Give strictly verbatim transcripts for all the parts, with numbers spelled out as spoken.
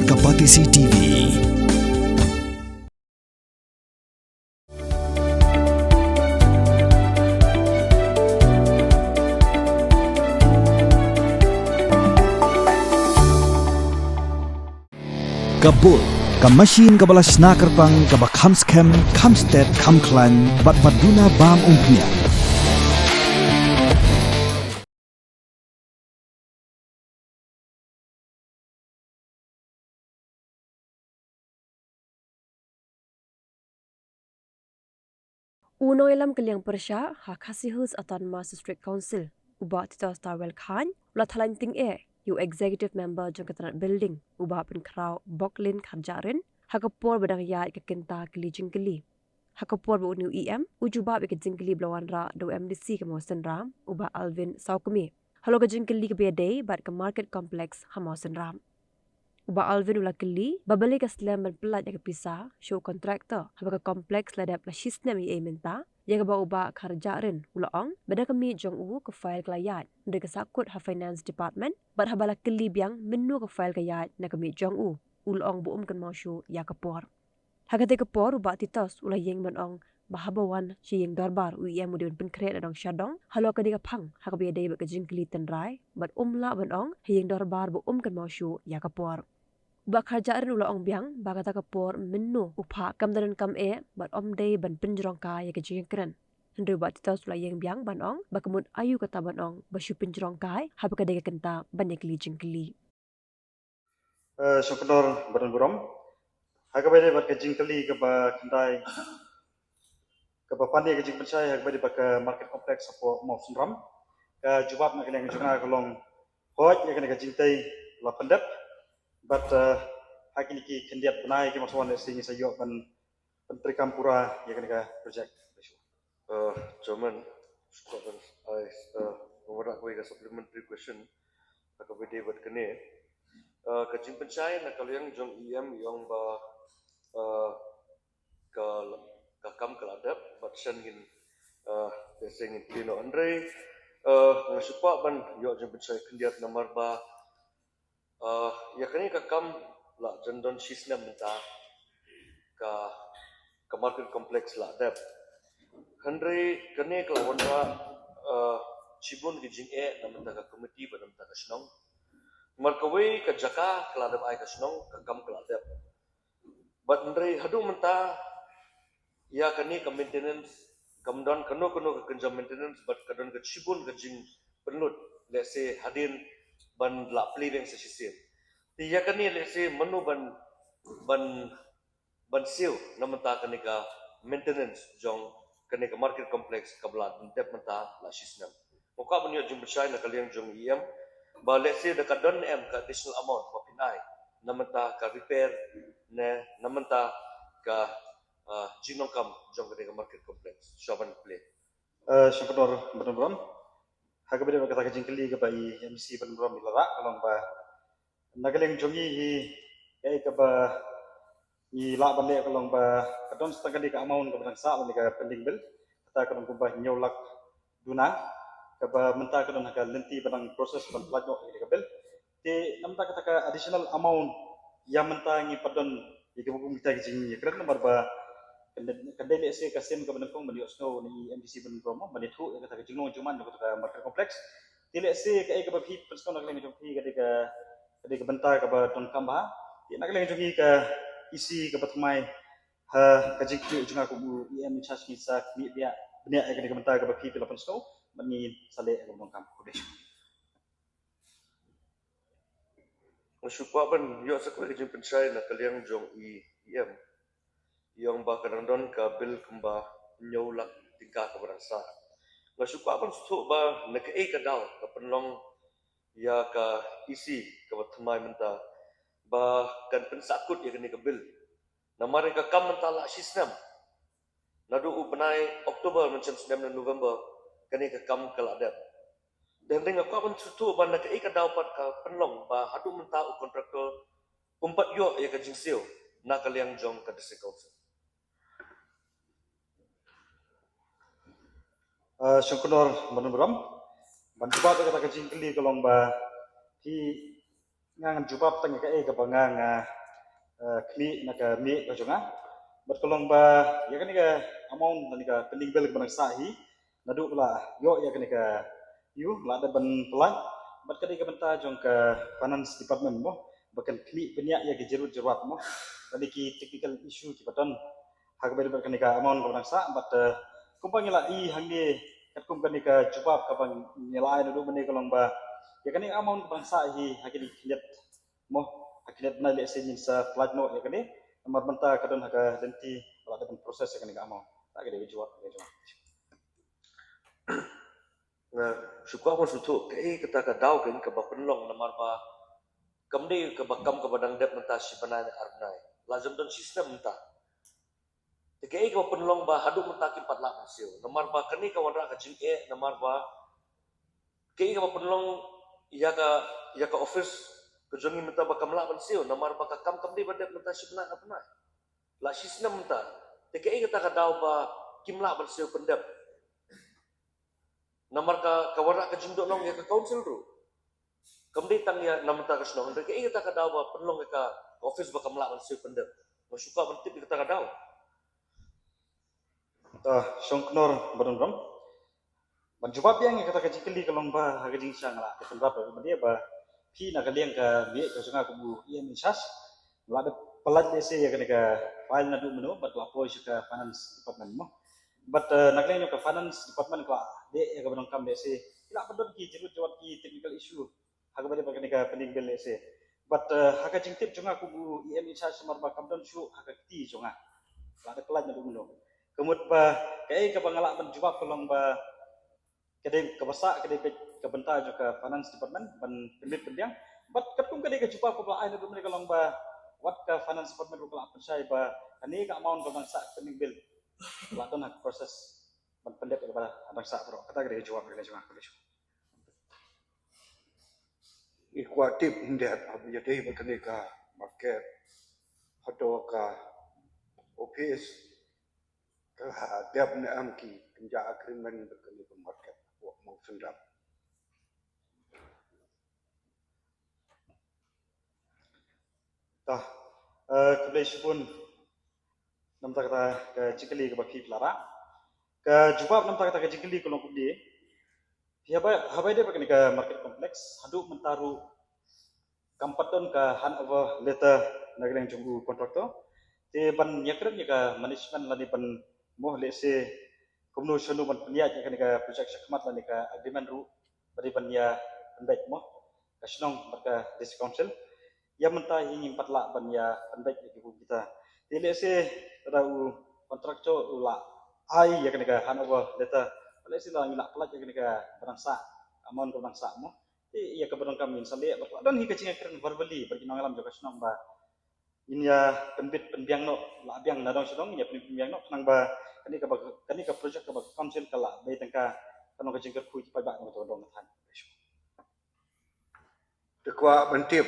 Ka Batesi T V. Ka Bull, ka machine kaba la shna kyrpang, kaba kham skhem, kham stet, kham khlaiñ, bad ba duna bam umphniang. U nongïalam ka liang pyrshah ha Khasi Hills Autonomous District Council, u Bah Titos Tawel Chyne, u la thaw laiñ tyngeh ïa u Executive Member jong ka tnat Building, u Bah Pynkhraw Boklin Kharjahrin, ha ka por ba dang ïaid ka kynta kylli jingkylli. Ha ka por ba une u E M u jubab ïa ka jingkylli ba la wanrah da u M D C ka Mawsynram, u Bah Alvin Sawkmie, halor ka jingkylli kaba ïadei bad ka Market Complex ha Mawsynram. U Bah Alvin u la kylli ba balei ka slem ban pyllait ïa ka pisa sha u contractor haba ka complex la dep la shisnem eiei mynta, ïa kaba u Bah Kharjahrin u la ong ba da ka miet jong u ka file ka la ïaid, hynrei ka sahkut ha Finance Department, bad haba la kylli biang mynno ka file ka ïaid na ka miet jong u, u la ong ba um kynmaw shuh ïa ka por. Ha katei ka por u Bah Titos u la ïeng ban ong ba haba wan sha ïing dorbar, u E M u dei ban pynkhreh na dong sha dong halor kane ka phang ha kaba ïadei bad ka jingkylli tynrai, bad um lah ban ong ha ïing dorbar ba um kynmaw shuh ïa ka por. U Bah Kharjahrin u la ong biang ba kata ka por mynno u phah kam da donkam eh, bad ym dei ban pynjrong kai ïa ka jingkren. Hynrei u Bah Titos u la ïeng biang ban ong ba ka mut aïu kata ban ong ba shu pynjrong kai haba ka dei ka kynta ban ïakylli jingkylli. Eh, shongknor ba don burom. Ha kaba ïadei bad ka jingkylli kaba khyndai, kaba pan ïa ka jingpynshai ha kaba ïadei bad ka market complex hapoh Mawsynram, ka jubab na ka liang jong nga ka long, hooid, ïa kane ka jingtei la pyndep. Bad, eh, ha kine ki khyndiat bnai kiba sa wan, lehse ngin sa ïoh ban pyntreikam pura ïa kane ka project. Uh, Chairman, shuwa ban ai, uh, wanrah kawei ka supplementary question ha kaba ïadei bad kane. Uh, ka jingpynshai na ka liang jong E M i ong ba, uh, ka, ka kam ka la dep, bad shen ngin, uh, lehse ngin plie noh, hynrei, uh, nga shu kwah ban ïoh jingpynshai khyndiat namar ba, uh, ïa kane ka kam la jan don shisnem mynta, ka, ka market complex la dep. Hynrei kane ka la wanrah, uh, shibun ki jingeh na mynta ka committee bad na mynta ka shnong. Namar kawei ka jaka ka la dep ai ka shnong, ka kam ka la dep. Bad hynrei haduh mynta ïa kane ka maintenance, kam don kano kano ka kynja maintenance, bad ka don ka shibun ka jingpynlut, lehse hadien ban lah plie biang sa shisien. Te ïa kane lehse mano ban, ban, ban siew na mynta kane ka maintenance jong kane ka market complex kaba la dep mynta la shisnem. Nga kwah ban ïoh jingpynshai na ka liang jong E M ba lehse da ka don em ka additional amount ba phin ai na mynta ka repair ne na mynta ka, ah, jingdonkam jong kane ka market complex. Shuwa ban plie. Eh, shongknor ba don burom. Ha kaba ïadei bad kata ka jingkylli kaba i M D C ba don burom i la rah, ka long ba na ka liang jong ngi hi, kaei kaba ngi lah ban leh ka long ba ka don sa tang kane ka amount kaba dang sah lane ka pending bill. Kata ka don kumba hynñiew lak duna, kaba mynta ka don ha ka lynti ba dang process ban pynlait noh ïa ka bill. Te na mynta kata ka additional amount, ïa mynta ngi pat don ïa kiba kum kita ki jingïakren namar ba kan dei, kan dei lehse ka sien kaba nyngkong ban ïohsngew na i M D C ba don burom ban ïathuh ïa kata ka jinglong jingman jong kata ka market complex. Te lehse kaei kaba phi pynsngew na ka liang jong phi ka dei ka, ka dei ka bynta kaba donkam bha. Te na ka liang jong ngi ka E C kaba thymmai ha ka jingkyrkieh jong nga kum u E M in charge, ngi sa khmih bniah, bniah ïa kane ka bynta kaba phi, phi la pynsngew, bad ngin sa leh ïa kaba donkam. Khublei. Nga shu kwah ban ïoh sa kawei ka jingpynshai na ka liang jong i E M. I ong ba ka dang don ka bill kumba hynñiew lak tyngka kaba dang sah. Nga shu kwah ban sngewthuh ba na kaei ka daw ka pynlong ïa ka E C kaba thymmai mynta ba kan pynsahkut ïa kane ka bill. Namar ïa ka kam mynta la shisnem. Naduh u bnai October mynshem snem na November, kane ka kam ka la dep. Te hynrei nga kwah ban sngewthuh ba na kaei ka daw pat ka pynlong ba haduh mynta u contractor um pat ïoh ïa ka jingsiew na ka liang jong ka District Council. Ah, shongknor ba don burom. Ban jubab ïa kata ka jingkylli ka long ba phi nga ngan jubab tang ïa kaei kaba nga nga, eh, khmih na ka miej ka jong nga. Bad ka long ba ïa kane ka amount lane ka pending bill kaba nang sah hi, naduh ba la ïoh ïa kane ka, ïoh, la dep ban pyllait. Bad ka dei ka bynta jong ka finance department mo, ba kan khmih bniah ïa ki jingmut jingmut mo, lane ki technical issue kiba don ha kaba ïadei bad kane ka amount kaba nang sah. Bad, eh, kumba ngi la ïohi hangne, katkum kane ka jubab kaba ngi la ai naduh mynne ka long ba ïa kane ka amount kaba nang sah hi ha kine ki khyndiat mo, ha kine ki khyndiat bnai lehse ngin sa pyllait noh ïa kane, namar mynta ka don ha ka lynti ba la dep ban process ïa kane ka amount. Te ka dei ka jubab ka jong nga. Nga shu kwah ban sngewthuh kaei kata ka daw keiñ kaba pynlong, namar ba kam dei kaba kam kaba dang dep mynta shi bnai ne ar bnai, la jan don shi snem mynta. Te kaei kaba pynlong ba haduh mynta kim pat lah ban siew? Namar ba kane ka wanrah ka jingeh, namar ba kaei kaba pynlong ïa ka, ïa ka office ka jong ngi mynta ba kam lah ban siew, namar ba ka kam kam dei ba dep mynta shi bnai ar bnai, la shi snem mynta. Te kaei kata ka daw ba kim lah ban siew pyndep? Namar ka, ka wanrah ka jingdoh long ïa ka council ruh. Kam dei tang ïa na mynta ka shnong, hynrei kaei kata ka daw ba pynlong ïa ka, ka office ba kam lah ban siew pyndep? Nga shu kwah ban tip ïa kata ka daw. Ah, Shongknor Badonram, ban jubab biang ïa kata ka jingkylli ka long ba ha ka jingshisha nga la dep ban ïathuh ba dei ba phi na ka liang ka miej ka jong nga kum u E M in charge, la dep pyllait lehse ïa kane ka file naduh mynno bad la poi sha ka finance department mo. Bad, eh, na ka liang jong ka finance department ka la dei ïa kaba donkam lehse, ki la pyndonkam ki jingmut jingmut, ki technical issue ha kaba ïadei bad kane ka pending bill lehse. Bad, eh, ha ka jingtip jong nga kum u E M in charge, namar ba kam don shuh ha ka kti jong nga, la dep pyllait naduh mynno. Ka mut ba kaei kaba nga lah ban jubab ka long ba ka dei kaba sah, ka dei ka bynta jong ka finance department ban pynbit pynbiang. Bad katkum ka dei ka jubab kaba la ai naduh mynne ka long ba wat ka finance department ruh ka la pynshai ba kane ka amount kaba dang sah pending bill la don ha ka process ban pyndep ïa kaba dang sah baroh. Kata ka dei ka jubab ka dei ka jubab ka dei ka jubab. Ngi kwah tip yndet haba ïadei bad kane ka market, hato ka office ka la dep ne em ki kynja agreement bad kane ka market, hapoh Mawsynram? Tah, eh, khublei shibun namar kata ka jingkylli kaba phi la rah. Ka jubab namar kata ka jingkylli ka long kumne. Phi, haba, haba ïadei bad kane ka market complex, haduh mynta ruh kam pat don ka handover letter na ka liang jong u contractor. Te ban ïakren ïa ka management lane ban mo lehse kumno shano ban pynïaid ïa kane ka project shakhmat lane ka agreement ruh ba dei ban ïa pynbeit mo ka shnong bad ka district council. Ïa mynta hi ngim pat lah ban ïa pynbeit ïa ki bym kita. Te lehse lada u contractor u la ai ïa kane ka handover letter, lehse la ngi lah pyllait ïa kane kaba dang sah, amount kaba dang sah mo. Te ïa kaba donkam ngin sa leh, bad don hi ka jingïakren verbally bad ki nongïalam jong ka shnong ba ngin ïa pynbit pynbiang noh, la biang na dong sha dong, ngin ïa pynbit pynbiang noh khnang ba kane kaba, kane ka project kaba ka council ka la bei tyngka, kan long ka jingkyrkhu ki paidbah na ka dong ka thaiñ. Te kwah ban tip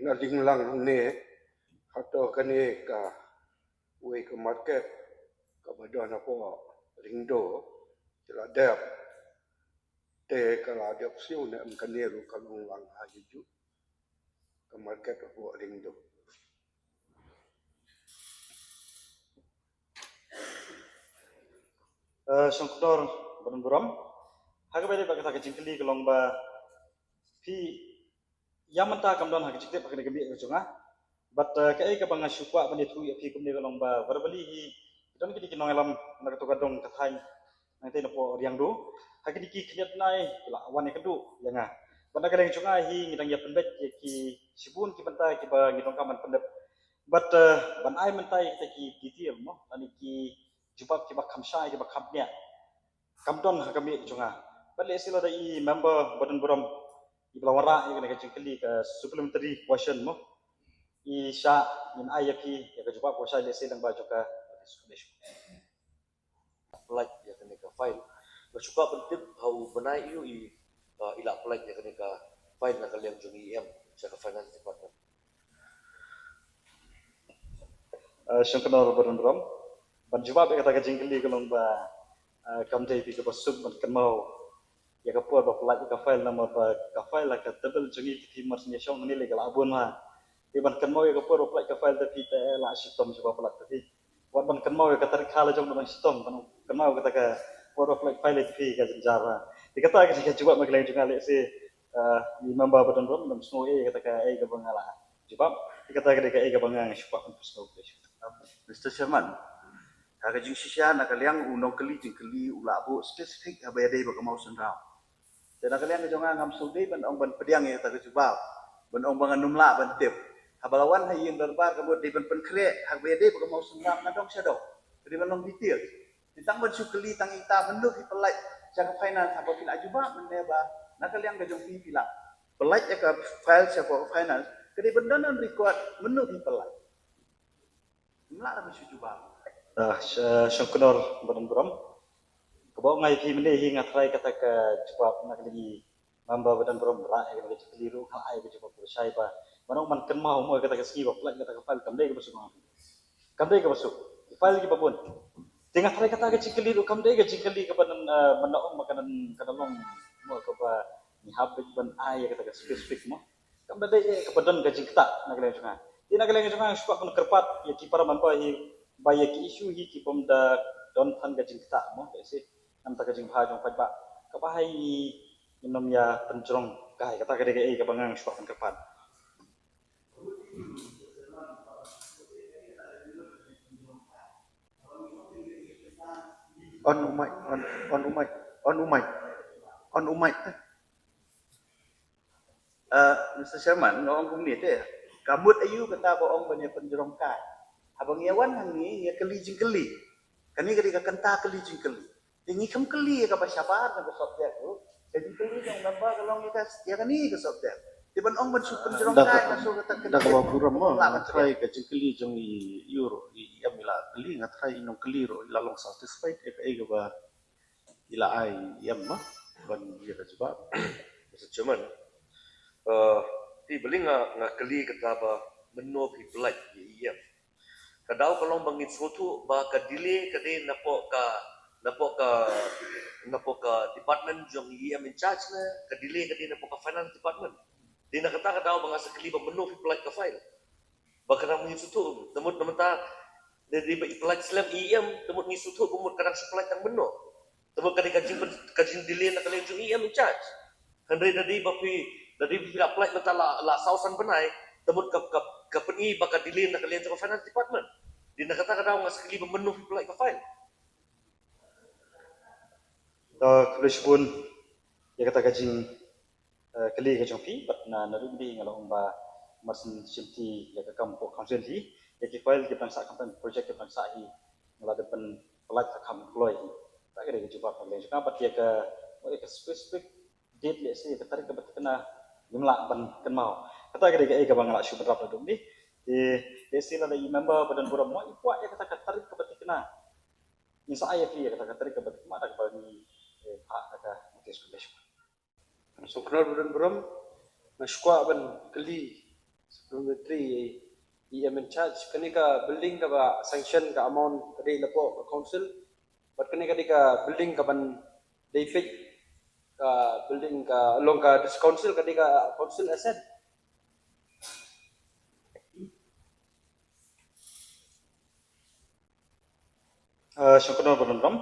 na Lynglang hangne, hato kane kawei ka market kaba don hapoh Lyngdoh ka la dep, te ka la dep siew ne em, kane ruh ka long lang ha juh juh ka market hapoh Lyngdoh? Eh, Shongknor Badonburom, ha kaba ïadei bad kata ka jingkylli ka long ba phi, ïa mynta kam don ha ka jingtip ha kane ka miej ka jong nga. Bad, eh, kaei kaba nga shu kwah ban ïathuh ïa phi kumne ka long ba verbally hi ki don kine ki nongïalam na kato ka dong ka thaiñ, nangtei napoh Riangdo, ha kine ki khyndiat bnai ki la wan ïakynduh ïa nga. Bad na ka liang jong nga hi ngi dang ïa pynbeit ïa ki shibun ki bynta kiba ngi donkam ban pyndep. Bad, eh, ban ai mynta ïa kita ki detail mo lane ki jubab kiba kham shai kiba kham bniah kam don ha ka miej jong nga. Bad lehse lada i member Badonburom iba la wanrah ïa kane ka jingkylli, ka supplementary question mo, i shah ngin ai ïa phi ïa ka jubab kaba shai lehse lyngba jong ka supplementary. Pyllait ïa kane ka file. Nga shu kwah ban tip ha u bnai aiu i, uh, i la pyllait ïa kane ka file na ka liang jong i E M sha ka finance department. Uh, Shongknor Badonburom, ban jubab ïa kata ka jingkylli ka long ba, uh, kam dei phi kaba suk ban kynmaw ïa ka por ba pynlait ïa ka file namar ba ka file ha ka table jong ngi te phi mar sien ïa shong hangne lei ka la bun ma. Te ban kynmaw ïa ka por ba pynlait ka file te phi te la shitom shuwa ba pynlait te phi. Wat ban kynmaw ïa ka tarik ha la jong ban shitom ban kynmaw ïa kata ka por ba pynlait file te phi ka jynjar ha. Te kata ka dei ka jubab na ka liang jong nga lehse, ah, i member ba don burom ngam sngew ei ïa kata ka ei kaba nga la jubab. Te kata ka dei ka ei kaba nga nga shu kwah ban pynsngew. Mister Chairman, ha ka jingshisha na ka liang u nongkylli jingkylli u la buh specific haba ïadei bad ka mawsynram. Te na ka liang ka jong nga ngam sngewdei ban ong ban pdiang ïa kata ka jubab, ban ong ba ngan ym lah ban tip. Haba la wan ha ïing dorbar ka mut dei ban pynkhreh haba ïadei bad ka mawsynram nga dong sha dong. Ka dei ban long detail. Te tang ban shu kylli tang ita mynno phi pynlait sha ka finance haba phi la jubab mynne ba na ka liang ka jong phi phi la pynlait ïa ka file sha ka finance. Ka dei ban don on record mynno phi pynlait. Ym lah ban shu jubab. Ah, sh-, Shongknor ba don burom. Kaba ong nga ïa phi mynne hi nga tharai kata ka jubab na ka liang i member ba don burom la ïa ka jingkylli ruh nga ai ka jubab kaba shai ba. Ban ong ban kynmaw mo ïa kata ka sngi ba pynlait kata ka file kam dei kaba suk. Kam dei kaba suk. Ki file kiba bun. Te nga tharai kata ka jingkylli ruh kam dei ka jingkylli kaba nan, eh, ban da ong ba ka nan, ka nan long mo kaba ngi hap ban ai ïa kata ka specific mo. Kam da dei eh kaba don ka jingktah na ka liang jong nga. Te na ka liang jong nga nga shu kwah ban kyrpad ïa ki para member hi ba ïa ki issue hi ki bym da don than ka jingktah mo. Ka issue namar ka jingbha jong paidbah kaba hai ngi nym ïa pynjrong kai kata ka dei ka ei kaba nga nga shu kwah ban kyrpad. On u mic, on, on u mic, on u mic, on u mic. Uh, Mister Chairman, nga ong kumne te. Ka mut aïu kata ba ong ban ïa pynjrong kai. Haba ngi ïa wan hangne ngi ïa kylli jingkylli. Kane ka dei ka kynta kylli jingkylli. Te ngi kham kylli ïa kaba shabar na ka subject ruh. Ka jingkylli jong member ka long ïa ka, ïa kane ka subject. Te ban ong ban shu pynjrong kai nga shu kata kylli. Da kaba burom mo, nga tharai ka jingkylli jong i Ïur, i em i la kylli, nga tharai i nongkylli ruh i la long satisfied ïa ka, ïa kaba i la ai i em mo ban ïa ka jubab. Mister Chairman, eh, te balei nga, nga kylli kata ba mynno phi pynlait ïa i em. Ka daw ka long ba ngin sngewthuh ba ka delay ka dei napoh ka, napoh ka, napoh ka department jong i em in charge ne ka delay ka dei napoh ka finance department. Dei na kata ka daw ba nga sa kylli ba mynno phi pynlait ka file. Ba ka dang ngin sngewthuh, te mut na mynta dei, dei ba i pynlait slem i em, te mut ngin sngewthuh ba mut ka dang shu pynlait tang mynno. Te mut ka dei ka jing, ka jingdelay na ka liang jong i em in charge. Hynrei da dei ba phi, da dei ba phi la pynlait mynta la, la saw san bnai, te mut ka, ka, ka pyni ba ka delay na ka liang jong ka finance department. Dei na kata ka daw nga sa kylli ba mynno phi pynlait ka file. To, khublei shibun ïa kata ka jing, eh, kylli ka jong phi, bad na, naduh mynne nga la ong ba mar syn shim ti ïa ka kam hapoh council hi, ïa ki file kiba dang sah, khamtam project kiba dang sah hi nga la dep ban pynlait ha kham kloi hi. Kata ka dei ka jubab na ka liang jong nga, bad ïa ka, ïa ka specific date lehse ïa ka tarik kaba thikna ngim lah ban kynmaw. Kata ka dei ka ei kaba nga la shu bynrap naduh mynne. Te lehse lada i member ba don burom mo i kwah ïa kata ka tarik kaba thikna, ngin sa ai ïa phi ïa kata ka tarik kaba thikna da kaba ngi, eh, phah da ka notice. Khublei shibun. Shongknor ba don burom, nga shu kwah ban kylli supplementary, i em in charge, kane ka building kaba sanction ka amount ka dei napoh ka council, bad kane ka dei ka building kaban dei fix, ka building ka long ka dis-, council, ka dei ka council asset. Eh, Shongknor ba don burom,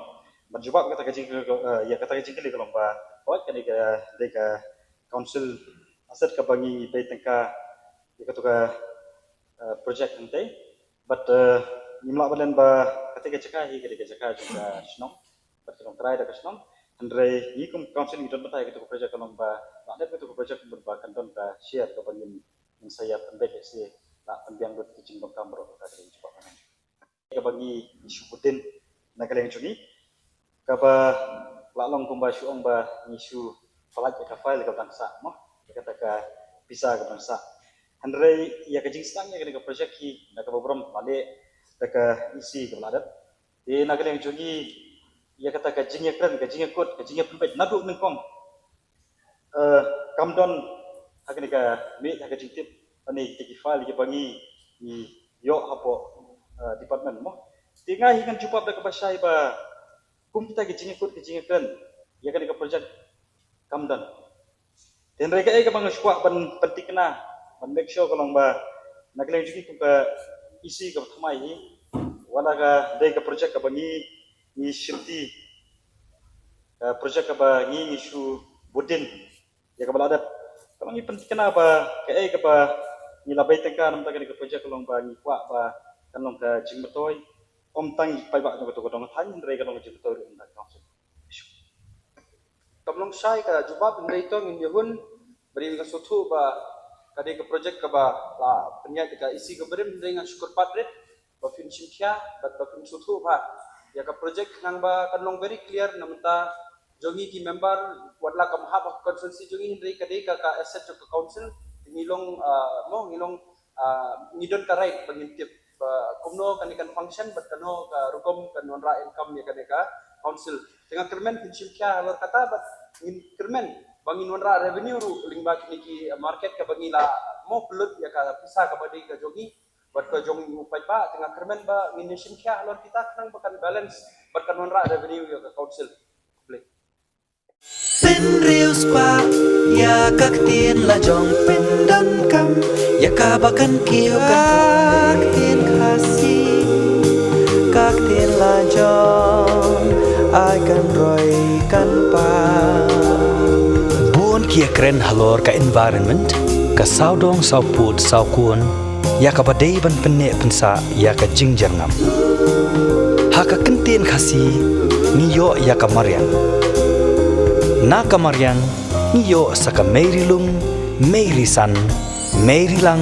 ban jubab kata ka jing, eh, ïa kata ka jingkylli ka long ba hooid ka dei ka, dei ka council asset kaba ngi pei tyngka ïa katu ka, eh, project hangtei. Bad, eh, ngim lah ban len ba kata ka jaka hi ka dei ka jaka jong ka shnong bad ka long trai da ka shnong. Hynrei ngi kum council ngi don bynta ïa katu ka project ka long ba lah dep katu ka project bad ba kan don ka share kaba ngin, ngin sa ïa pynbeit ïa shi lah pynbiang lut ki jingdonkam baroh kata ka dei jubab. Kaba ngi shu put in na ka liang jong ngi kaba la long kumba shu ong ba ngi shu pynlait ïa ka file kaba dang sah mo, ïa kata ka pisa kaba dang sah. Hynrei ïa ka jingsdang ïa kane ka project hi na kaba burom la leh da ka E C kaba la dep. Te na ka liang jong ngi ïa kata ka jingïakren, ka jingïakut, ka jingïapynbeit naduh nyngkong, eh, kam don ha kane ka miet ha ka jingtip ba ne kita ki file kiba ngi, ngi ïoh hapoh, eh, department mo. Te nga hi ngan jubab da kaba shai ba kum kita ki jingïakut ki jingïakren ïa kane ka project kam don. Te hynrei kaei kaba nga shu kwah ban pynthikna, ban make sure ka long ba na ka liang jong ngi kum ka E C kaba thymmai hi, wat la ka dei ka project kaba ngi, ngi shimti, ka project kaba ngi, ngi shu budin ïa kaba la dep, ka long ngi pynthikna ba kaei kaba ngi la bei tyngka na ka bynta kane ka project ka long ba ngi kwah ba kan long ka jingmyntoi ym tang ïa ki paidbah jong kato ka dong thaiñ hynrei ka long ka jingmyntoi ruh na ka council. Kam long shai ka jubab, hynrei to ngin ïa hun, bad nga sngewthuh ba ka dei ka project kaba la pynïaid da ka E C kaba rim, hynrei nga shu kyrpad rit ba phin shim khia bad ba phin sngewthuh bha ïa ka project, khnang ba kan long very clear na bynta jong ngi ki member, wat la kam hap ha constituency jong ngi hynrei ka dei ka, ka asset jong ka council. Ngi long, ah, mo, ngi long, ah, ngi don ka right ba ngin tip ba kumno kane kan function bad kano ka rukom kan wanrah income ïa kane ka council. Te nga kyrmen phin shim khia halor kata, bad ngin kyrmen ba ngin wanrah revenue ruh lyngba kine ki market kaba ngi la mo pynlut ïa ka pisa kaba dei ka jong ngi bad ka jong u paidbah. Te nga kyrmen ba ngin ïa shim khia halor kita khnang ba kan balance bad kan wanrah revenue ïa ka council. Khublei. Pynriewspah ïa ka ktien la jong, pyndonkam ïa kaba kan kiew ka ktien Khasi, ka ktien la jong, ai kan roi kan pang. Bun ki ïakren halor ka environment, ka sawdong sawpud sawkun, ïa kaba dei ban pynneh pynsah ïa ka jingjyrngam. Ha ka kyntien Khasi ngi ïoh ïa ka mariang. Na ka mariang ngi ïoh sa ka meiri lung, meiri san, meiri lang,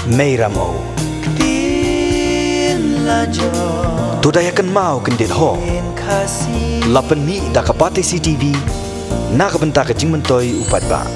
meira mo. Ktien la jong. To da ïa kynmaw kyndit ho. Ktien Khasi. La pynmih da ka Batesi T V na ka bynta ka jingmyntoi u paidbah.